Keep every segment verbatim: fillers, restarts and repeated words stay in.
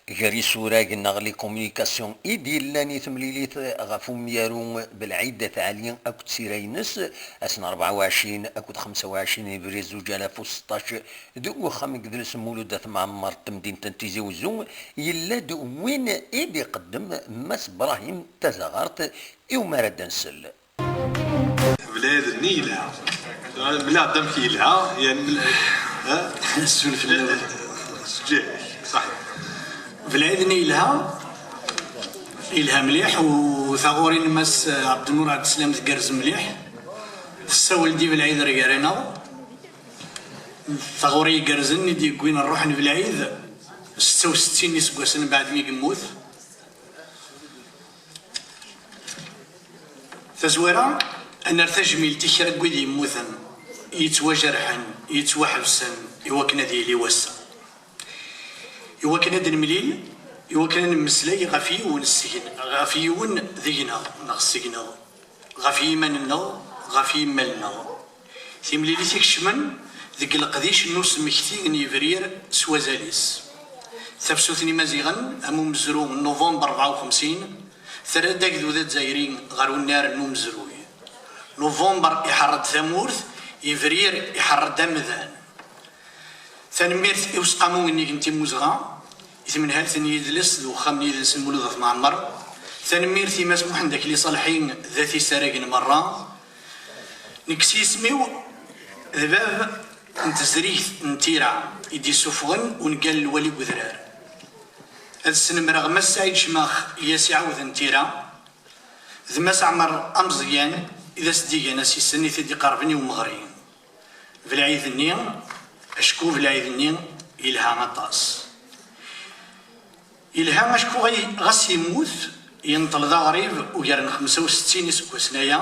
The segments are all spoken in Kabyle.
Gar isurag neɣ les communications i d-yellan i temlilit ɣef umyaru Belɛid At Ɛli akked tira-ines, ass n rebɛa u ɛecrin akked xemsa u ɛecrin ibrir zuǧ alaf u seṭṭac, deg uxxam n yidles Mulud At Mɛemmer n temdint n Tizi Wezzu, yella-d win i d-iqeddem Mass Brahim Tazaɣart i umar ad d-nsel. Belɛid-nni yelha. Mliɣ-d amek yelha, yani, ha? Ssulef-nni. Sǧiḥ, ṣaḥi. Belɛid-nni yelha, yelha mliḥ, u taɣuri n Mass Ɛebdennur Ɛebdeslam tgerrez mliḥ. Tessawel-d i Belɛid ar gar-aneɣ. Taɣuri igerrzen i d-yewwin ṛṛuḥ n Belɛid, setta u settin n iseggasen mbeɛd mi yemmut. Tazwara, ad nerr tajmilt i kra n wid yemmuten, yettwajerḥen, yettwaḥebsen, i wakken ad yili wass-a. I wakken ad nemlil, i wakken ad nemmeslay ɣef yiwen seg-, ɣef yiwen deg-neɣ neɣ seg-neɣ, ɣef yiman-nneɣ, ɣef yimal-nneɣ. Timlilit ikecmen deg leqdic n usmekti n yebrir s wazal-is. Tafsut n Imaziɣen am umezruy n Nuvember rebɛa u xemsin, terra-d agdud azzayri ɣer unnar n umezruy. Nuvember iḥerr-d tamurt, yebrir iḥerr-d amdan. Tanemmirt i Useqqamu Unnig n Timmuzɣa, i tmenhalt n yidles d uxxam n yidles n Mulud At Mɛemmer. Tanemmirt i Mass Muḥend Akli Ṣalḥi d at isaragen merra. Nekk s yisem-iw d bab n tezrigt n tira i d-isuffɣen ungal n Lwali n Udrar. Ad snemreɣ Mass Saɛid Cmax i as-iɛawden tira, d Mass Ɛmer Ameẓyan i d as-d-igan asissen i t-id-iqerben i umeɣri. Belɛid-nni, acku Belɛid-nni yelha aṭas. Yelha acku ɣas yemmut, yenṭel d aɣrib ugar n xemsa u settin iseggasen aya,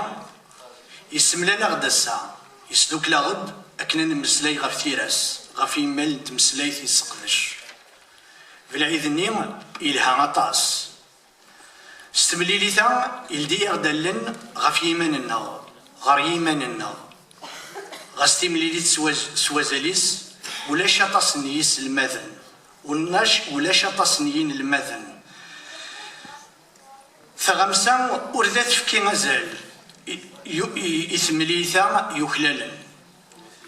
yessemlal-aɣ-d ass-a, yesdukkel-aɣ-d akken ad nemmeslay ɣef tira-s, ɣef yimal n tmeslayt yesseqdec. Belɛid-nni yelha aṭas. S temlilit-a, yeldi-aɣ-d allen ɣef yiman-nneɣ, ɣer yiman-nneɣ. Ɣas timlilit s waz-, s wazal-is, ulac aṭas n yiselmaden, ulac, ulac aṭas n yinelmaden. Taɣamsa ur da tefki azal i, i, i, i temlilit-a yuklalen.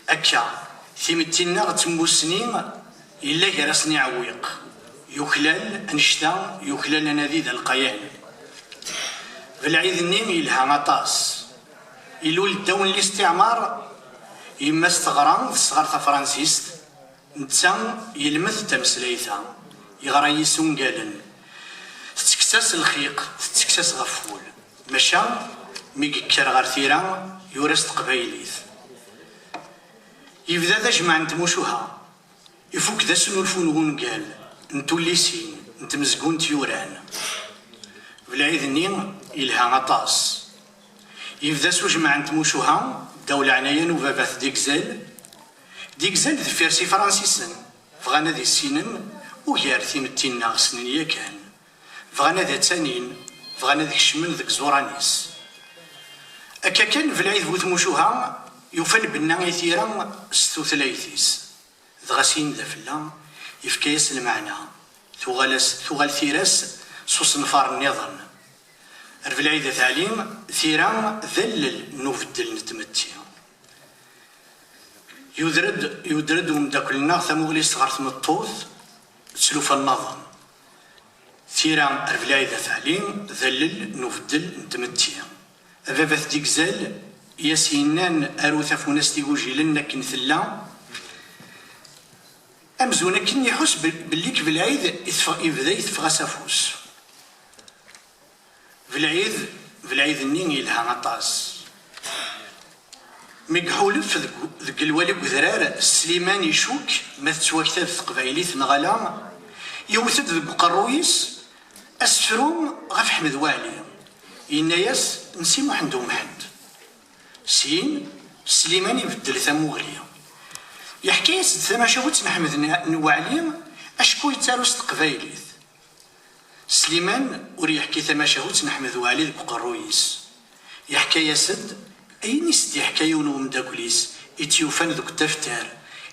Akka, timetti-nneɣ d tmusni yella gar-asen iɛewwiq, yuklal annect-a, yuklal anadi d alqayan. Belɛid-nni yelha aṭas. Ilul ddaw n listiɛmar, yemma-s teɣra, tesɣer tafransist, netta yelmed tameslayt-a, yeɣra-yi s ungalen. Tettekkes-as lxiq, tettekkes-as ɣef wul. Maca mi yekker ɣer tira, yura s teqbaylit. Yebda d ajmaɛ n tmucuha, ifuk d asnulfu n wungal, n tullisin, n tmezgunt yuran. Belɛid-nni yelha aṭas. Yebda s ujmaɛ n tmucuha, ddaw leɛnaya n ubabat Digzel. Digzel deffir s Ifransisen, bɣan ad issinen ugar timetti-nneɣ ssnen yakan. Bɣan ad attanin, bɣan ad kecmen deg iẓuran-is. Akka kan, Belɛid bu tmucuha yufa lbenna i tira s tutlayt-is, dɣa syin d afella yefka-yas lmeɛna, tuɣal-as, tuɣal tira-s s usenfar nniḍen. Ar Belɛid At Ɛli, tira d allel n ubeddel n tmetti. Yuder-d, yuder-d umeddakel-nneɣ tamuɣli-s ɣer tmeṭṭut d tlufa nnaḍen. Tira ar Belɛid At Ɛli d allel n ubeddel n tmetti. Ababat Digzel i as-yennan aru tafunast igujilen akken tella, amzun akken iḥus be-, belli k Belɛid iteffeɣ-, yebda iteffeɣ-as afus. Belɛid, Belɛid-nni yelha aṭas. Mi iḥulef deg, deg lwali n udrar, Sliman icukk ma tettwaktab teqbaylit neɣ ala, yewwet-d deg uqerruy-is asefru ɣef Ḥmed Waɛli. Yenna-yas: "N Si Muḥend Umḥend." Syin, Sliman ibeddel tamuɣli. Yeḥka-yas-d tamacahut n Ḥmed n, n Waɛli, acku yettaru s teqbaylit. Sliman ur yeḥki tamacahut n Ḥmed Waɛli deg uqerruy-is. Yeḥka-yas-d ayen i s-d-yeḥka yiwen n umeddakel-is i tt-yufan deg udaftar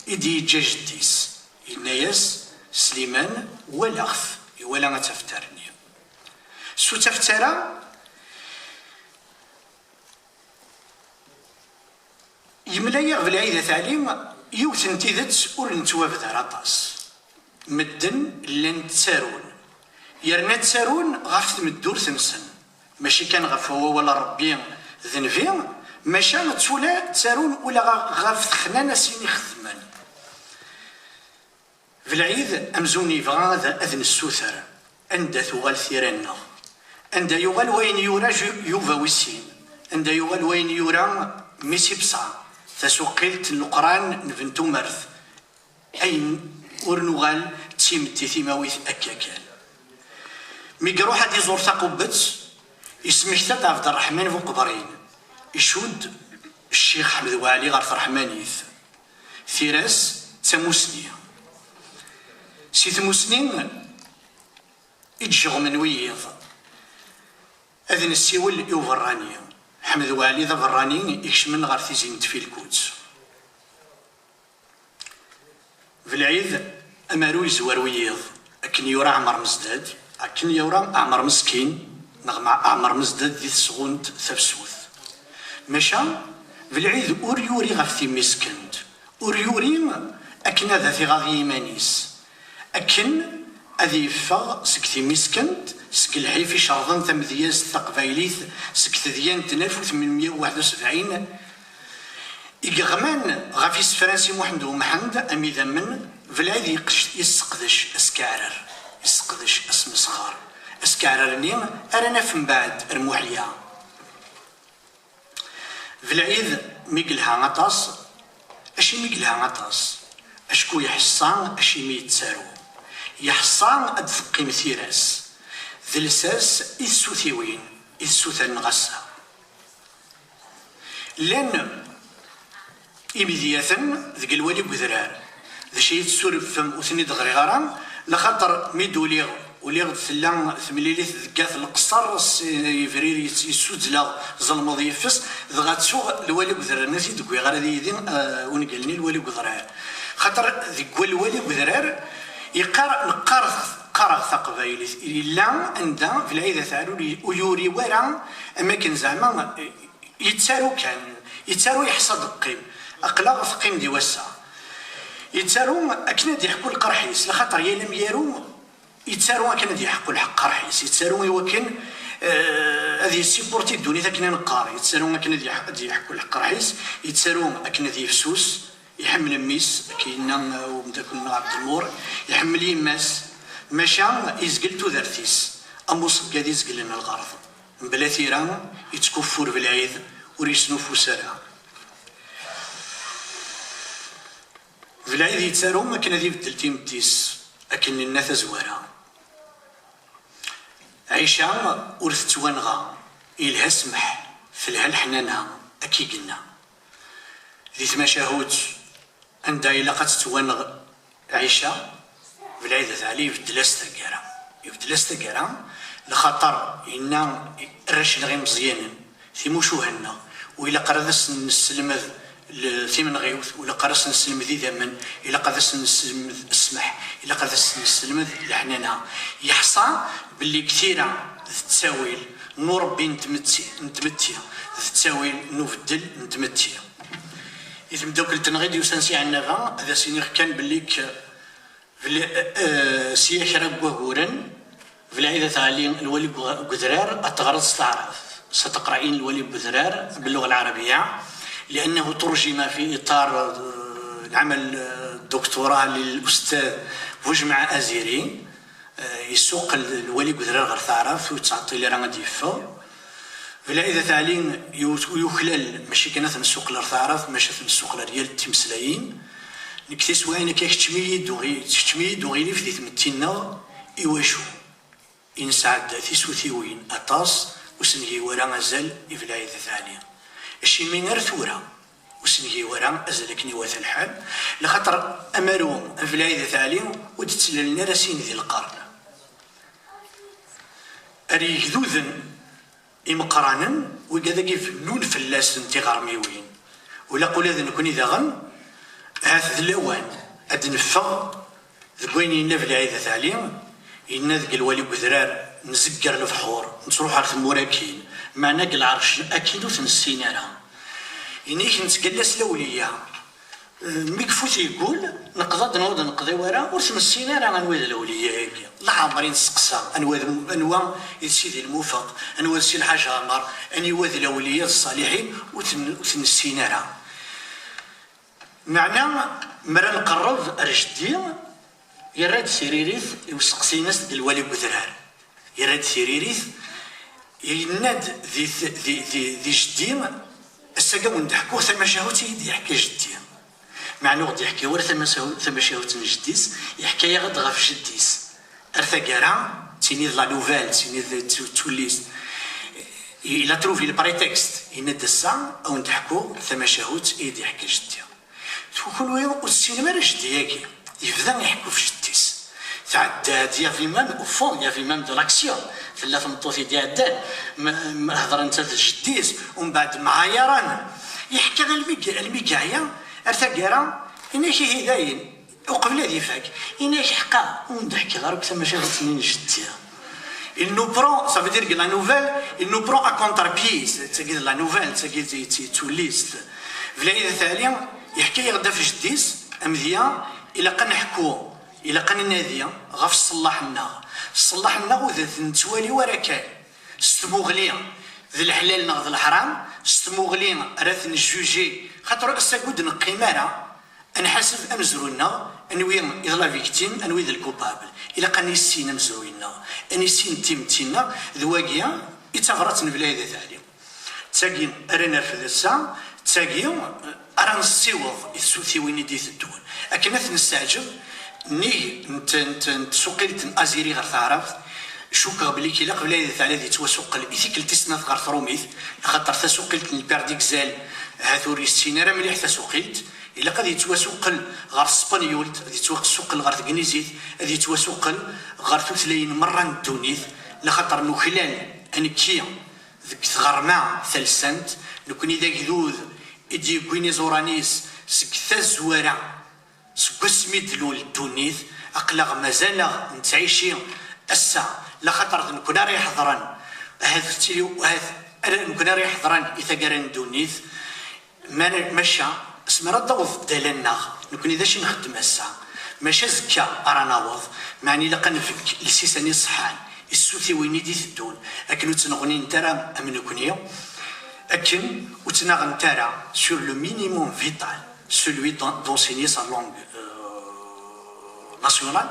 i d-yeǧǧa jeddi-s. Yenna-yas: "Sliman, walaɣ-t." Iwala ad tafet arni. S ur tafet ara, yemla-yaɣ Belɛid At Ɛli yiwet n tidet ur nettwabdar aṭas. Medden llan ttarun, yerna ttarun ɣef tmeddurt-nsen, mačči kan ɣef wawal n Ṛebbi d Nnbi, maca ttula ttarun ula ɣef texnanasin i xeddmen. Belɛid amzun yebɣa ad, ad nessuter anda tuɣal tira-nneɣ, anda yuɣal wayen yura Ju-, Yuba wis sin, anda yuɣal wayen yura Misi Bsa, tasuqilt n Leqran n Bentumert, ayen ur nuɣal d timetti timawit akka kan. Mi iruḥ ad iẓur Taqubbet, ismekta-d Ɛebderreḥman Buqebrin, icudd Ccix Ḥmed Waɛli ɣer Tṛeḥmanit. Tira-s d tamusni. Si tmusni i d-jeɣmen wiyiḍ. Ad nessiwel i uberrani. Ḥmed Waɛli d aberrani ikecmen ɣer Tizi n Tfilkut. Belɛid amaru yezwar wiyiḍ, akken yura Ɛmer Mezdad, akken yura Ɛmer Meskin, neɣ ma Ɛmer Mezdad di tesɣunt tafsut. Maca Belɛid ur yuri ɣef timmiskent, ur yuri akken ad t-iɣaḍ i yiman-is, akken ad yeffeɣ seg timmiskent, seg lḥif icerḍen tamedyazt taqbaylit, seg tedyant n alef u tmenmya u waḥed u sebɛin, i yeɣman ɣef isefra n Si Muḥend U Mḥend, am idammen, Belɛid yeqc-, yesseqdec askeɛrer, yesseqdec asmesxer. Askeɛrer-nni ara naf mbeɛd ar Muḥya. Belɛid mi yelha aṭas, acimi i yelha aṭas? Acku yeḥṣa acimi yettaru. Yeḥṣa ad d-teqqim tira-s, d lsas i tsutiwin i tsuter n ɣassa. Llan imedyaten deg lwali n udrar. D acu i tessurfem, ur ten-id-ɣriɣ ara, laxaṭer mi d-uliɣ, uliɣ-d tella temlilit deg At Leqṣer, s-, Yebrir yet-, yessuzzleɣ, zelmeḍ yeffes, dɣa ttuɣ lwali n udrar, ur t-id-wwiɣ ara d yid-i, eh, ungal-nni lwali n udrar. Xaṭer deg lwali n udrar, yeqqar, neqqar, qqareɣ taqbaylit, yella anda Belɛid At Ɛli ur y-, ur yuri wara, am akken zeɛma, eh, yettaru kan, yettaru yeḥṣa ad qqim. Aql-aɣ teqqim di wass-a. Yettaru akken ad d-yeḥku lqerḥ-is, laxaṭer yal amyaru yettaru akken ad d-yeḥku lqerḥ-is, yettaru i wakken, eh, ad yessipurti ddunit akken ad neqqar, yettaru akken ad yeḥ-, ad d-yeḥku lqerḥ-is, yettaru akken ad yefsus, iḥemmel mmi-s, akken yenna, eh, umeddakel-nneɣ Ɛebdelmur, iḥemmel yemma-s, maca yezgel tudert-is, am uṣeggad izeglen lɣerḍ. Mebla tira, yettkuffur Belɛid, ur yesnufus ara. Belɛid yettaru akken ad ibeddel timetti-s, akken nenna tazwara. Ɛica ur tettwanɣa, yelha ssmeḥ, telha leḥnana, akka i yenna. Di tmacahut anda ilaq ad tettwanɣ Ɛica, Belɛid At Ɛli ibeddel-as taggara. Ibeddel-as taggara, lxaṭer yenna arrac-nneɣ imeẓyanen, timucuha-nneɣ, ur ilaq ara ad asen-nesselmed l-, timenɣiwt, ur ilaq ara ad asen-nesselmed idammen, ilaq ad asen-nesselmed ssmaḥ, ilaq ad asen-nesselmed leḥnana. Yeḥṣa belli deg tira d ttawil n urebbi n tmetti, n tmetti, d ttawil n ubeddel n tmetti. I temdakelt-nneɣ i d-yusan si Ɛennaba, ad as-iniɣ kan belli k-, belli, eh, sya kra n waguren, Belɛid At Ɛli, lwali n Gu-, Gudrar, ad teɣreḍ s taɛrabt. ستقرأين الولي بودرار باللغة العربية، لأنه ترجم في إطار، آه، العمل، آه، الدكتوراه للأستاذ بوجمعة أزيري. Eh, yessuqqel lwali n udrar ɣer taɛrabt, ur yettɛeṭṭil ara ad d-yeffeɣ. Belɛid At Ɛli yu-, yuklal, mačči kan ad t-nessuqqel ɣer taɛrabt, maca ad t-nessuqqel ɣer yal timeslayin. Nekk tiswiɛin akka, keččem-iyi-d uɣi-, keččem-iyi-d uɣilif di tmetti-nneɣ, iwacu i nesɛedda tisutiwin aṭas, ur s-ngi wara azal i Belɛid At Ɛli? Acimi ar tura ur s-ngi wara azal akken iwata lḥal? Laxaṭer amaru am Belɛid At Ɛli ur d-ttlalen ara sin di lqern. Ar yegduden imeqqranen, wigad-agi bennun fell-asen tiɣermiwin. Ulaq ula d nekni daɣen, ahat d lawan ad d-neffeɣ deg wayen yenna Belɛid At Ɛli, Yenna deg lwali n udrar, nzegger lebḥur, nettruḥ ar tmura akkin, meɛna deg lɛerc akkin ur t-nessin ara. Yenna-k nettgalla s lawliya. Mi ifut yeggul, neqḍa-d neɣ ur d-neqḍi wara, ur t-nessin ara anwa i d lawliya-agi. Leɛmer i nesteqsa anwa d, anwa i d Sidi Lmufeq, anwa d Si Lḥaǧ Ɛmer, aniwa d lawliya d ṣṣaliḥin, ur ten-, ur t-nessin ara. Meɛna, mi ara nqerreb ar jeddi, yerra-d tiririt i usteqsi-ines deg lwali n udrar. Yerra-d tiririt, yenna-d di t-, di, di, di jeddi, ass-agi ad wen-d-ḥkuɣ tamacahut i yi-d-yeḥka jeddi. Meɛna ur ɣ-d-yeḥka ara tamacahut, tamacahut n jeddi-s, yeḥka-yaɣ-d ɣef jeddi-s. Ar taggara, d tini d la nouvelle, d tini d tu-, tullist. Il a trouvé le prétexte, yenna-d ass-a, ad wen-d-ḥkuɣ tamacahut i yi-d-yeḥka jeddi. Kunwi ur tessinem ara jeddi-agi. Yebda iḥekku ɣef jeddi-s. Tɛedda-d, y avait même, au fond, y avait même de l'action. Tella tmeṭṭut i d-iɛeddan, m-, m-, hedren netta d jeddi-s, umbeɛd mɛayaren. Yeḥka almi g-, almi yeɛya, ar taggara, yenna-k ihi dayen, uqbel ad ifak, yenna-k ḥqa, ur d-ḥkiɣ ara akk tamacahut-nni n jeddi. Il nous prend, ça veut dire que la nouvelle, il nous prend à contre-pied, c'est-à-dire la nouvelle, c'est-à-dire c'est, c'est, c'est liste. Belɛid At Ɛli, yeḥka-yaɣ-d ɣef jeddi-s, amedya, ilaq ad neḥku, ilaq ad nadi ɣef ṣṣellaḥ-nneɣ. Ṣṣellaḥ-nneɣ ur d-nettwali wara kan. S tmuɣli d leḥlal neɣ d leḥram, s tmuɣli ara t-nejjuji, xaṭer ass-agi ur d-neqqim ara, ad nḥaseb amezruy-nneɣ, anwi i d la victime, anwi i d le coupable. Ilaq ad nissin amezruy-nneɣ, ad nissin timetti-nneɣ, d wagi i d tabrat n Belɛid At Ɛli. D tagi ara nerfed ass-a, d tagi, eh, ara nessiweḍ i tsutiwin i d-iteddun. Akken ad t-nesseɛǧeb, nnig n t-, n t-, n tsuqilt n Aziri ɣer taɛrabt, cukkeɣ belli ilaq Belɛid At Ɛli ad yettwasuqel i tikkelt tis snat ɣer trumit, axaṭer tasuqilt n Lpir d'Ixelles, ahat ur yessin ara mliḥ tasuqilt, ilaq ad yettwasuqel ɣer tespenyult, ad yettwasuqel ɣer tegnizit, ad yettwasuqel ɣer tutlayin merra n ddunit, laxaṭer nuklal, anekki, deg tɣerma talsant, nekni d agdud i d-yewwin iẓuran-is seg tazwara, seg wasmi d-tlul ddunit, aql-aɣ mazal-aɣ nettɛici ass-a, laxaṭer d nekni ara iḥeḍren, ahat tettili, ahat ara nekni ara iḥeḍren i taggara n ddunit, ma-, maca, asmi ara d-taweḍ ddala-nneɣ, nekni d acu i nxeddem ass-a, maca azekka ara naweḍ, meɛna ilaq ad nfek lsisan iṣeḥḥan, i tsutiwin i d-iteddun, akken ur ttneɣnint ara am nekni, akken ur ttnaɣent ara sur le minimum vital, celui d'en-, d'enseigner sa langue, euh, nationale.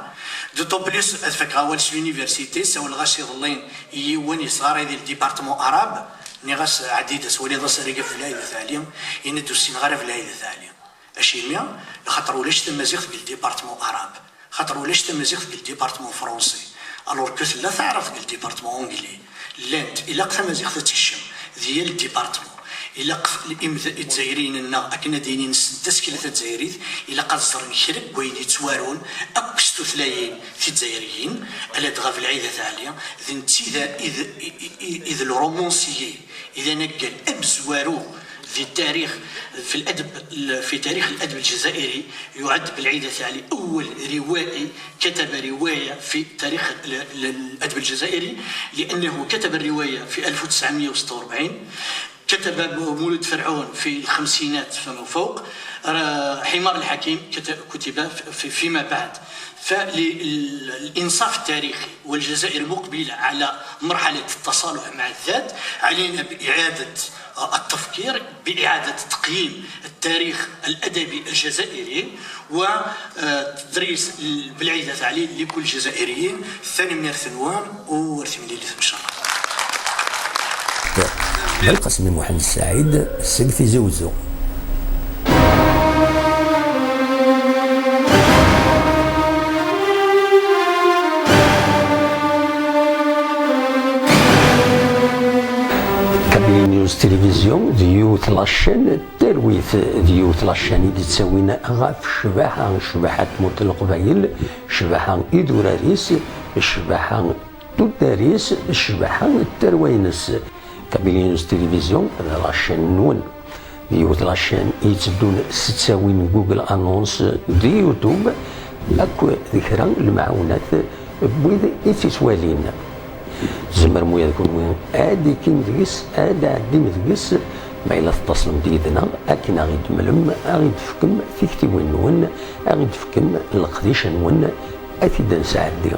D'autant plus, ad fakeɣ awal s l'université, sawleɣ-as iḍelli i yiwen yesɣaray di le département arabe, nniɣ-as, ɛeddi-d ad twaliḍ asarag ɣef Belɛid At Ɛli, yenna-d ur ssineɣ ara Belɛid At Ɛli. Acimi? Laxaṭer ulac tamaziɣt deg le département arabe, xaṭer ulac tamaziɣt deg le département français, alors que tella taɛrabt deg le département anglais. Llant, ilaq tamaziɣt ad tekcem di yal département. Ilaq imd-, izzayriyen-nneɣ akken ad d-inin nessen tasekla tazzayrit, ilaq ad ẓren kra n wayen yettwarun akk s tutlayin tizzayriyin, ala dɣa Belɛid At Ɛli, d netta i d, i d, i, i, i, i d le romancier, i d anaggal amezwaru di tarix, في الأدب، في تاريخ الأدب الجزائري. يعد بلعيد أت علي أول روائي كتب رواية في تاريخ ال-، ال-، الأدب الجزائري، لأنه كتب الرواية في ألف وتسعمية وستة وأربعين، كتب مولود فرعون في الخمسينات فما فوق، را-، حمار الحكيم كت-، كتب في، في، فيما بعد. فالإنصاف التاريخي، والجزائر مقبلة على مرحلة التصالح مع الذات، علينا بإعادة التفكير، بإعادة تقييم التاريخ الأدبي الجزائري وتدريس بلعيد أت علي لكل الجزائريين. Tanemmirt-nwen u ar timlilit إن شاء الله. Belqasem Muḥend Saɛid seg Tizi Uzzu. Kabylie News Télévision d yiwet la chaîne n talwit, d yiwet la chaîne i d-ittawin ɣef ccbaḥa, ccbaḥa n tmurt n Leqbayel, ccbaḥa idurar-is, ccbaḥa tuddar-is, ccbaḥa n tarwa-ines. Kabylie News Télévision d la chaîne-nwen. Yiwet la chaîne i yetteddun s ttawin Google Annonce di YouTube, akk d kra n lemɛawnat Wid i tt-ittwalin, tzemrem ula d kunwi ad d-ikim deg-s, ad d-tɛeddim deg-s, ma yella tettaslem-d yid-neɣ akken a ɣ-id-temlem, a ɣ-id-tefkem tiktiwin-nwen, a ɣ-id-tefkem leqdic-nwen, a t-id-nesɛeddi.